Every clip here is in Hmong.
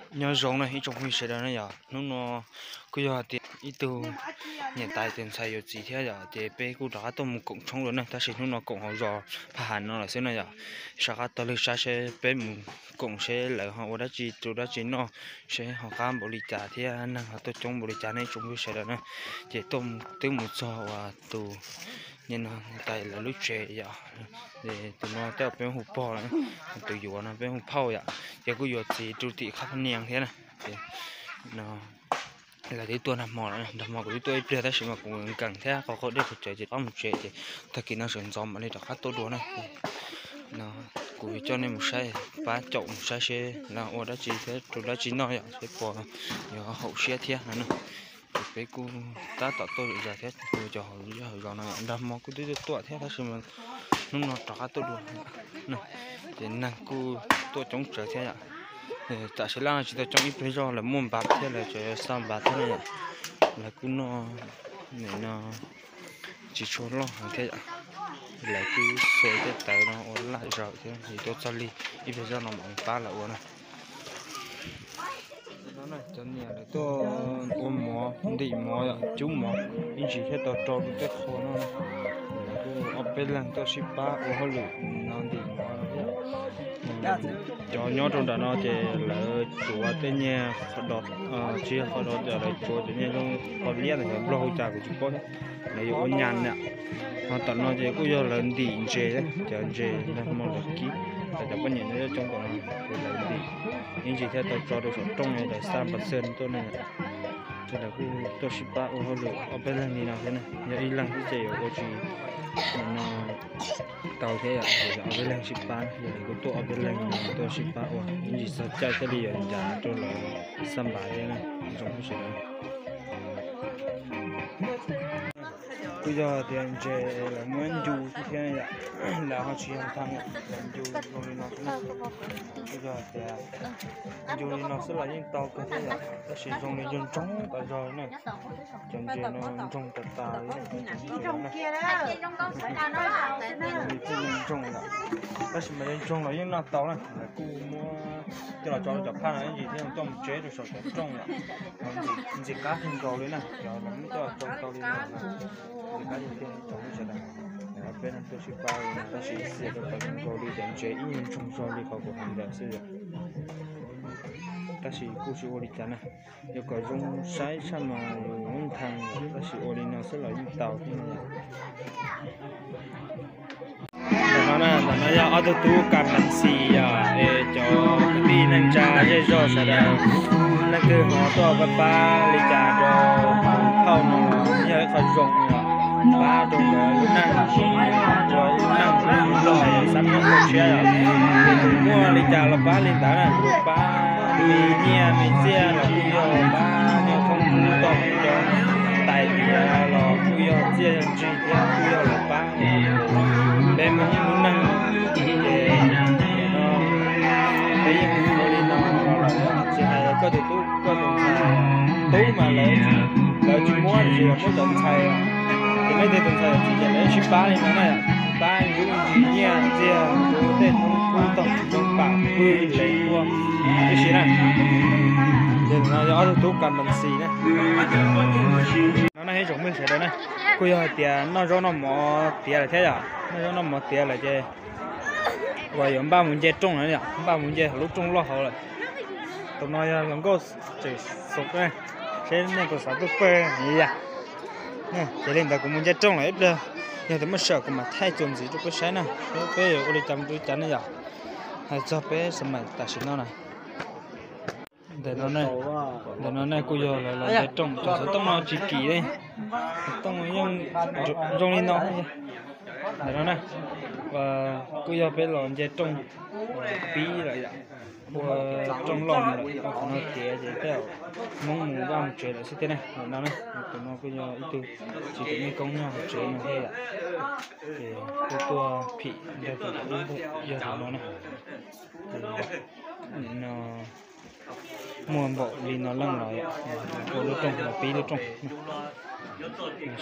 Nyob zoo na ib tsoom phooj ywg sawv daws na yom, hnub no kuj yog tias ib tug niam tais tus ntxhais yuav txiv thiab yom, ces peb kuj rov qab tuaj mus koom tshoob dua na, tab sis hnub no koom hauv zos Phaj Has no lawm xwb na yom. Soj qab taug lw saib seb peb mus koom seb lawv ho ua dab tsi rau dab tsi noj, seb ho qab npaum li cas thiab neeg ho tuaj coob npaum li cas ne ib tsoom phooj ywg sawv daws na. Ces twb mus txog uas tus niam no tais lawv lub tsev yom. Tus no tej zaum peb hu pog lawm, tus yuav no peb hu phauj yom, ces kuj yuav txiv rau tim qhov nias thiab na. Lawv twb tuaj nag hmo lawm, nag hmo kuv twb tuaj ib pliag tab sis mas kuv nkees thiab qhov qaum dej kuv tsev ces rov qab mus tsev ces tag kis no sawv ntxov mam li rov qab tuaj dua na. Kuv coj nej mus saib, pab caum mus saib seb lawv ua dab tsi thiab rau dab tsi noj yom, seb puas yuav haum siab thiab no na. Ces peb kuj tab tom tuaj zom zaws thiab kuv cov hauv zej hauv zos no yom, nag hmo kuj twb tuaj tuaj thiab tab sis mas hnub no rov qab tuaj dua. Ces neeg kuj tuaj coob tsawv thiab yom. Tam sim laj no tsis tau coob, ib pliag zoj lawv muaj npav thiab lawv tseem xa npav thiab na yom. Lawv kuj noj nim no tsis tshua loj heev thiab yom. Lawv kuj xuas tej tawv no ua laj zaum thiab, yus tuaj txog lig ib pliag zoj no mam pab lawv ua na. Cov niam lawv tuaj ua mov, ntim mov yom, cub mov, ib ntsis thiaj tau rau rau tej qhua no. Lawv kuj ob peb leeg tuaj sib pab ua hauj lwm no ntim mov no thiab. Cov nyob rau nram no ces lawv tsuav tej nyiaj qhov do, tsis yog qhov do, lawv tsuav cov nyiaj zoo qhov liab ntawd, cov Nplog hu cas kuv tsis paub thiab. Lawv yuav ua nyas na. Ho tom no ces kuj yog lawv ntim ntses, cov ntses nag hmo lawv kib, cov poj niam no coob tom no, ces lawv ntim ib ntsis thiaj tau tso rau saum rooj, lawv xa npas xwg tuaj na. Ces lawv kuj tuaj sib pab ua hauj lwm ob peb leeg li no thiab na, yog ib leeg xwb ces yuav ua tsis no tau thiab yom, ces ob peb leeg sib pab, yog li kuj tuaj ob peb leeg no tuaj sib pab ua, ib ntsis txog caij thiaj li yuav ncav rau lawv xa npav thiab na, ib tsoom phooj ywg sawv daws. Kuj yog tias ntses lawv muab ncu thiab yom, lawv ho tsis yog ntag, lawv ncu zoo li no xwb na. Kuj yog tias ncu li no xwb los yeej tau kawg thiab yom, tab sis zoo li nco ntsoog tas zog na. Cov ntses no ntsoog tas tas li, ntsoog yom, tab sis mas yeej ntsoog los yeej noj tau na. Lawv kuj muab coj los tso rau cov phaj no ib ntsis thiab coj mus tseb rau saum cov rooj yom. Ntxim qab kawg nkaus li na, cov lawv muab coj los tso tau li no na, ntxim qab tiag tiag tsoom phooj ywg sawv daws. Peb neeg tuaj sib pab li no tab sis ib txhia rau tau kawg nkaus li cov ntses ib nyuag ntsoog zog li qhov kuv hais ntawd xwb yom. Tab sis kuj tsis ua li cas na, yuav kom zoo saib tshaj mas yus lub nthee yom, tab sis ua li no xwb los yeej tau thiab no yom. Ntawm no na, ntawm no yog ob tug tub Kas Mas Xis yom, es cov kwv tij neej tsa zej zog sawv daws, leej twg ho tuaj pab pab li cas rau tus phauj no los yog ib qho zoo yom, pab rau nkawd lub neej, ua lub neej loj xab muab kua tshiab yom. Muaj li cas los pab li ntawd na, pab me nyiaj me txiaj los kuj yog, pab nyiaj thoob kub toj cov tais diav los kuj yog, txiaj yog ntsig thiab kuj yog los pab peb Hmoob lub neej. Ces no peb yeej ua li no los tsis hais koj tus tub koj tus ntxhais, tub mas lawv, lawv tsis muab tiam sis lawv muab cov ntxhais, ces leej twg tus ntxhais yog txiv ces lawv sib pab li no na, pab ncu ntsis nyiaj txiag rau tej thoob kub toj roob pam pw lev ua tib si na. Ces no yog ob tug tub Kas Mas Xis na. No na ib tsoom phooj ywg sawv daws na, kuj yog hais tias noj zaub noj mov tiav lawm thiab yom, noj zaub noj mov tiav lawm ces uas yuav npaj mus nce rooj lawm yom, npaj mus nce hauv lub rooj loj hauv lawm. Tus no yog hluas nkauj tseem xaus seb nej puas xav tuaj pawg yam. Ces li ntawd kuv mus nce rooj lawm ib pliag, yog tias muaj sij hawm kuv mam thaij txuas ntxiv rau peb saib na, seb peb yuav ua li cas mus rau li cas ne yom. Hais txog peb xab mais tam sim no na. Ntawm no ne, ntawm no ne kuj yog lawv los nce rooj, cov xov tooj no tsis kim li, xov tooj yeej zoo li no. Ntawm no ne, kuj yog peb los nce rooj pib lawm yom, ua rooj loj lawm, ua qhov no tiav ces tej zaum Hmoob mus vaj mus tsev lawm xwb thiab ne. Ntawm no ne, tus no kuj yog ib tug txiv tus me koob nyob hauv tsev no thiab yom, ces kuj tuaj phim nrog tus tub yog tus no ne. Ces no muaj npaum li no leej los ua lub rooj los pib lub rooj.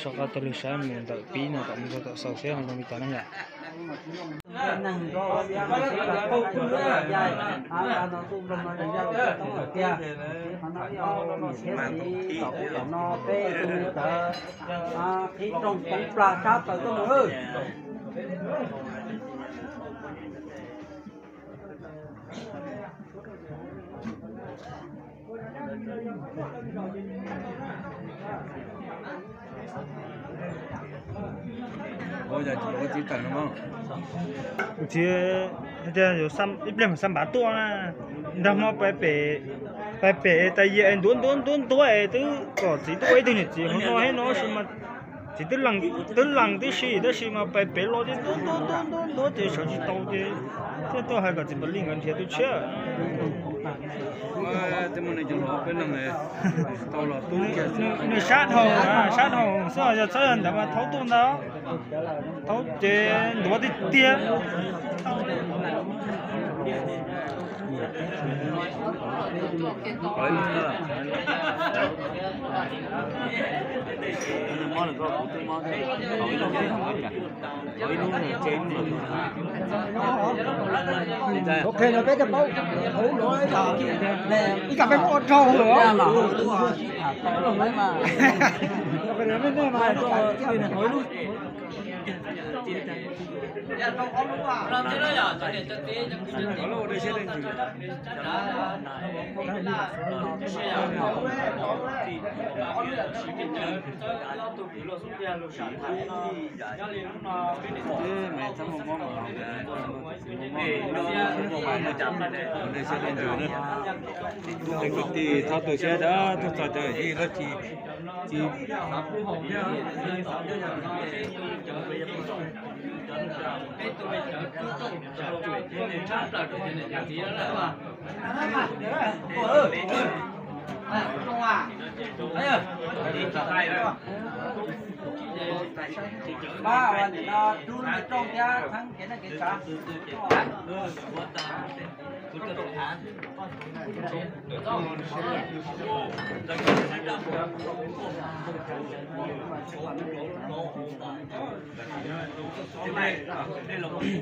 Soj qab taug lw saib mus ntawm pib no kom mus rau tom xaus seb ho zoo li cas na yom. Neeg nrog ua li no xwb los tau yaig, no tuaj nrog no yog yaj toob lawm tiag. Qhov no ib ob niam thiab txiv tom kuv tom no peb tug me ntawd qhib rooj poob plag sab plaws tuaj mus. Ib pliag mam xa npav tuaj na, nrog hmo pais pem, pais pem tas yia es ntuav ntuav ntuav ntuav es twb kom txiv tuaj ua ib tug niam txiv hauv no thiab no sis mas txiv twb lees tib si tab sis mas pais pem los ces ntuav ntuav ntuav ntuav ntuav ces sawv tsis tau ces thiaj tuaj hais kom txiv Npav Lij nkawd nrhiav tus tshiab. Nws sab dhau, sab dhau xwb, yog txhob yog ntawd mas thaub tuaj ntag. Thaub ces ntuav tiag tiag. Ok, no peb cov paub hauv no ib cov peb muab ua rau lawm. Kwv tij txhob tu siab, txhob txog cov yij lub tsis, tsis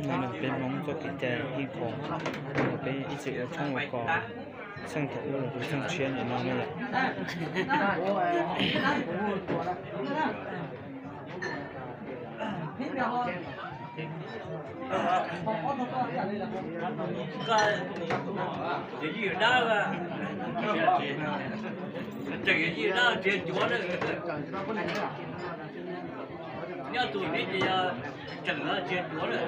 No peb Hmoob txoj kev cai ib qho, peb ib txwm ua tshoob ua kos, txheej thaum ub los kuj txheej tshiab nim no na yom. Nyob tus neb ces yog tseem tsis cuav lawm.